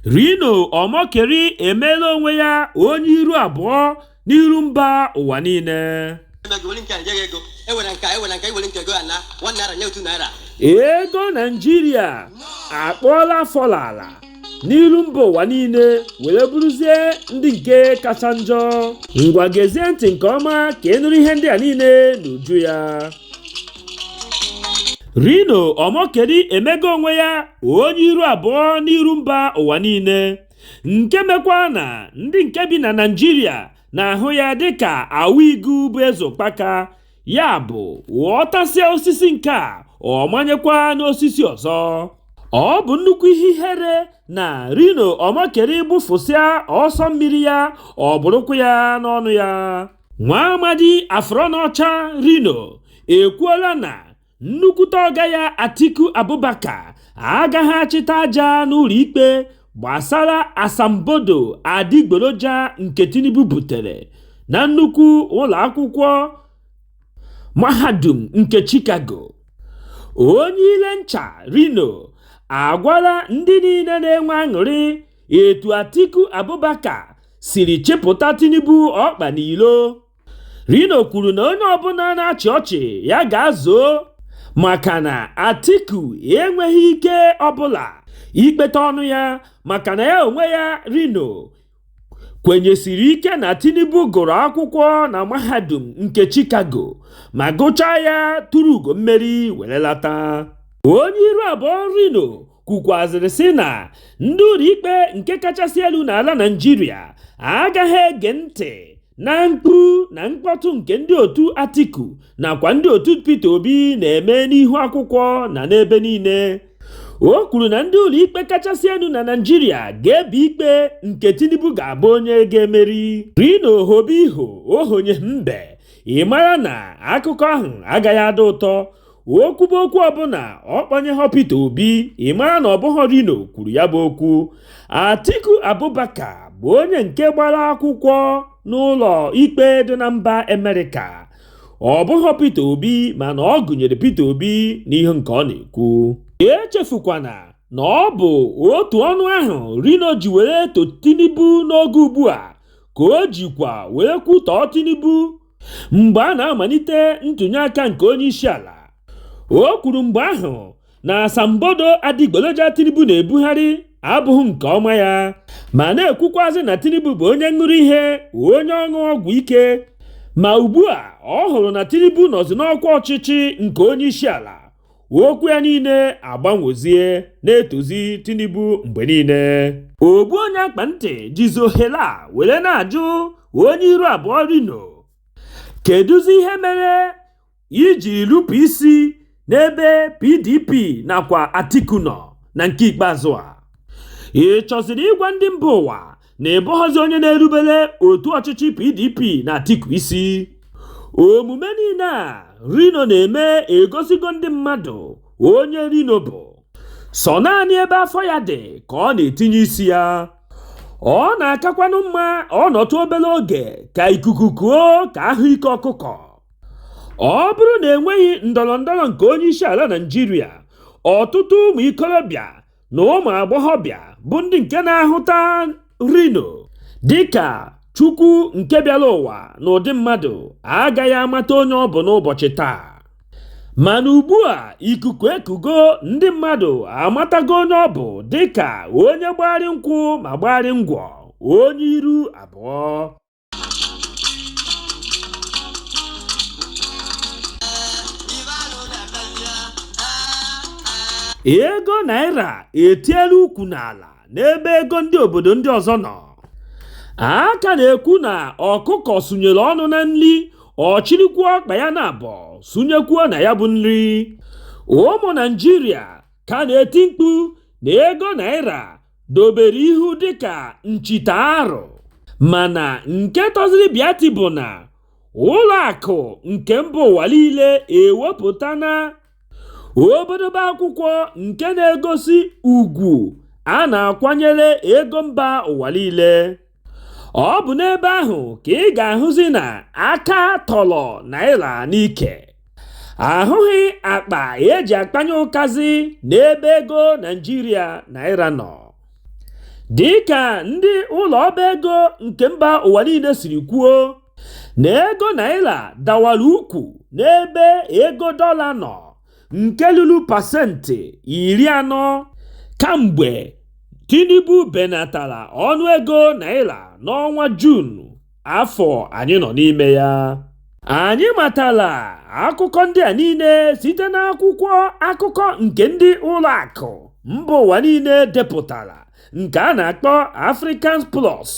Rino Omokri emeela onwe ya onye iru abụọ n'iru mba ụwa niile. Ego Naijiria akpọọla afọ n'ala n'iru mba ụwa niile were bụrụzie ndị nke kacha njọ. Ngwa, gezie ntị nke ọma ka ị nụrụ ihe ndị a niile n'uju ya. Rino Omokri emego onwe ya onye iru abụọ n'iru mba ụwa niile, nke mekwa na ndị nke bi na Naịjirịa na-ahụ ya dịka awigu bụ eze ụkpaka, ya bụ ghọtasịa osisi nke a, ọ manyekwa n'osisi ọzọ. Ọ bụ nnukwu ihe ihere na Rino Omokri gbufụsịa ọsọ mmiri ya, ọ bụrụkwa ya n'ọnụ ya. Nwa amadi afrọnọcha Rino ekwuola na nnukwute ọga ya Atiku Abubakar agaghị achịta aja n'ụlọ ikpe gbasara asambodo adịgboroja nke Tinubu butere na nnukwu ụlọ akwụkwọ mahadum nke Chicago. Onye ile ncha Rino agwala ndị niile na-enwe aṅụrị etu Atiku Abubakar siri chịpụta Tinubu ọkpa n'ilo. Rino kwuru na onye ọbụla na-achị ọchị ya ga-azoo, maka na Atiku enweghị ike ọbụla ikpete ọnụ ya, maka na ya onwe ya Rino kwenyesiri ike na Tinubu gụrụ akwụkwọ na mahadum nke Chicago ma gụchaa ya tụrụ ugo mmeri were lata. Onye iru abụọ Rino kwukwazịrị sị na ndị ụlọikpe nke kachasị elu n'ala Naịjirịa agaghị ege ntị na mkpu na mkpọtụ nke ndị otu Atiku nakwa ndị otu Peter Obi na-eme n'ihu akwụkwọ na n'ebe niile. O kwuru na ndị ụlọikpe kachasị elu na Naịjirịa ga-ebi ikpe nke Tinubu ga-abụ onye ga-emeri. Rino hobe iho ohonye mbe, ị mara na akụkọ ahụ agaghị ada ụtọ. Okwube okwu ọbụla ọ kpọnyeghọ Peter Obi, ị mara na ọ bụghọ Rino kwuru ya bụ okwu. Atiku Abubakar bụ onye nke gbara akwụkwọ n'ụlọ ikpe dị na mba Amerịka. Ọ bụghọ Peter Obi, mana ọ gụnyere Peter Obi n'ihe nke ọ na-ekwu. Echefukwana na ọ bụ otu ọnụ ahụ Rino ji were to Tinubu n'oge ugbu a ka o jikwa wee kwutọọ Tinubu mgbe a na-amalite ntụnye aka nke onye isi ala. O kwuru mgbe ahụ na asambodo adịgboloja Tinubu na-ebugharị abụghị nke ọma ya, ma na-ekwukwazị na Tinubu bụ onye ṅụrụ ihe, onye ọṅụ ọgwụ ike. Ma ugbu a ọ hụrụ na Tinubu nọzi n'ọkwa ọchịchị nke onye isi ala, okwu ya niile agbanwezie na-etozi Tinubu mgbe niile. Ogbu onye akpa ntị jizi ohere a were na-ajụ onye iru abụọ Rino, kedụzi ihe mere iji rupụ isi n'ebe PDP nakwa Atiku nọ na nke ikpeazụ a? Ị chọziri ịgwa ndị mba ụwa na ị bụghọzi onye na-erubere otu ọchịchị PDP na Atiku isi? Omume niile a Rino na-eme egosigo ndị mmadụ onye Rino bụ. Sọ naanị ebe afọ ya dị ka ọ na-etinye isi ya. Ọ na-akakwanụ mma ọ nọtụ obere oge ka ikuku kuo ka ahụ ike ọkụkọ. Ọ bụrụ na enweghị ndọrọ ndọrọ nke onye isi ala Naịjirịa, ọtụtụ ụmụ ikorobịa na ụmụ agbọghọbịa bụ ndị nke na-ahụta Rino dịka Chukwu nke bịara ụwa n'ụdị mmadụ agaghị amata onye ọ bụ n'ụbọchị taa. Mana ugbu a ikuku ekugo, ndị mmadụ amatago onye ọ bụ dịka onye gbagharị nkwụ ma gbagharị ngwọ, onye iru abụọ. Ego naira etiela ukwu n'ala n'ebe ego ndị obodo ndị ọzọ nọ. A ka na-ekwu na ọkụkọ sụnyere ọnụ na nri, ọ chịrịkwuo ọkpa ya na abụọ sụnyekwuo na ya bụ nri. Ụmụ Naịjirịa ka na-eti mkpu na ego naira dobere ihu dịka nchita arụ, mana nke tọziri bịati bụ na ụlọ akụ nke mba ụwa niile ewepụtana obodobo akwụkwọ nke na-egosi ugwu a na-akwanyere ego mba ụwa niile. Ọ bụ n'ebe ahụ ka ị ga-ahụzi na aka tọrọ naira n'ike. Ahụghị akpa eji akpanye ụkazị n'ebe ego Naịjirịa naira nọ. Dịka ndị ụlọ ọba ego nke mba ụwa niile siri kwuo, na ego naira dawara ukwu n'ebe ego dọla nọ nke luru 40% kamgbe Tinubu benatara ọnụego naira n'ọnwa Juun afọ anyị nọ n'ime ya. Anyị matara akụkọ ndị a niile site n'akwụkwọ akụkọ nke ndị ụlọakụ mba ụwa niile depụtara nke a na-akpọ African Plus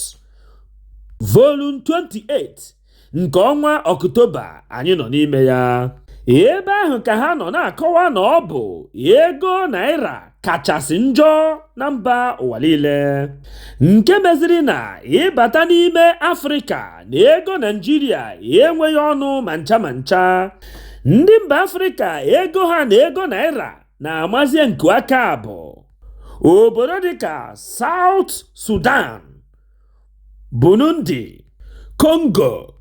Volume 28 nke ọnwa Ọktoba anyị nọ n'ime ya. Ebe ahụ ka ha nọ na-akọwa na ọ bụ ego naira kachasị njọ na mba ụwa niile, nke meziri na ịbata n'ime Afrịka na ego Naijiria enweghị ọnụ ma ncha ma ncha. Ndị mba Afrịka ego ha na ego naira na-amazie nku aka abụ obodo dịka South Sudan, Burundi, Congo,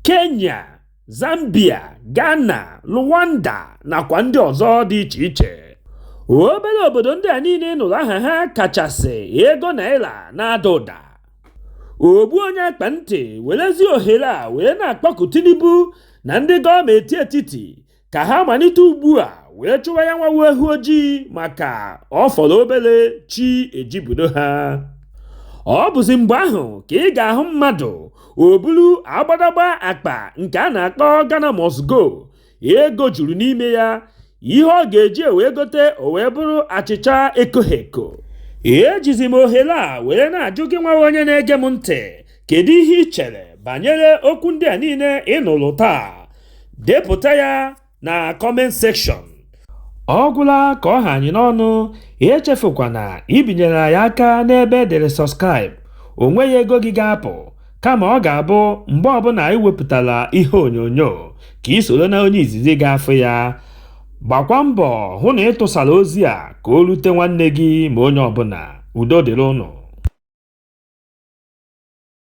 Kenya, Zambia, Ghana, Rwanda nakwa ndị ọzọ dị iche iche. Obere obodo ndị a niile nụrụ aha ha kachasị ego naira na-ada ụda. Ogbu onye akpa ntị werezi ohere a wee na-akpọku Tinubu na ndị gọọmenti etiti ka ha malite ugbu a wee chụwa ya nwawu ehu ojii maka ọ fọrọ obere chi ejibido ha. Ọ bụzi mgbe ahụ ka ị ga-ahụ mmadụ o buru agbadagba akpa nke a na-akpọ Ghana must go, ego juru n'ime ya, ihe ọ ga-eji wee gote o wee bụrụ achịcha ekoghị eko. Ejizi m ohere a were na-ajụ gị nwa onye na-ege m ntị, kedu ihe ị chere banyere okwu ndị a niile ị nụrụ taa? Depụta ya na comment section. Ọ gwụla ka ọ ha anyị n'ọnụ. Echefukwana ibinyere anyị aka n'ebe edere subscribe. O nweghị ego gị ga-apụ, kama ọ ga-abụ mgbe ọbụla anyị wepụtara ihe onyonyo ka ị soro na onye izizi ga-afụ ya. Gbakwa mbọ hụ na ị tụsara ozi a ka o rute nwanne gị ma onye ọbụla. Udo dịrị ụnụ.